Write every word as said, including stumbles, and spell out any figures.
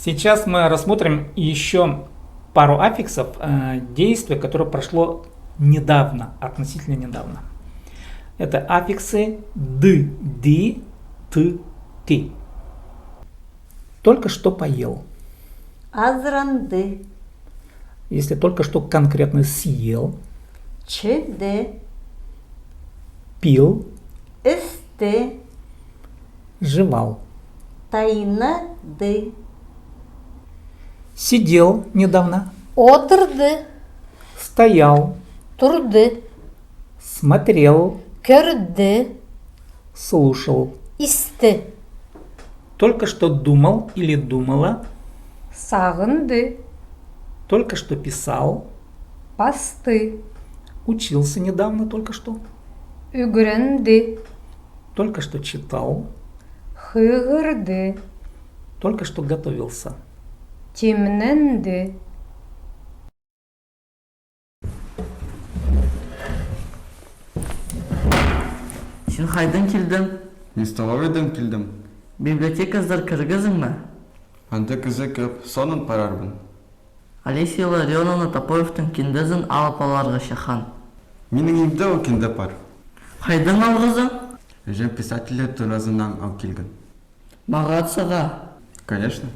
Сейчас мы рассмотрим ещё пару аффиксов, э, действия, которое прошло недавно, относительно недавно. Это аффиксы ды, ді, ты, ті. Только что поел. Азыранды. Если только что конкретно съел. Чіді. Пил. Істі. Жевал. Тайнады. Сидел недавно. Одырды. Стоял. Турды. Смотрел. Кӧрді. Слушал. Исті. Только что думал или думала. Сағынды. Только что писал. Пасты. Учился недавно, только что. Ӱгренді. Только что читал. Хығырды. Только что готовился. Тимненді. Син хайдаң килдің? Мин столовайдаң килдім. Библиотеказар кіргезің ме? Анда кізі кӧп, соонаң парарбын. Олеся Илларионовна Топоевтің киндезін алып аларға чахаан. Минің имде ол кинде пар. Хайдаң алғазың? Іҷем писательлер туразынаң ал килген. Мағат сағаа? Конечно.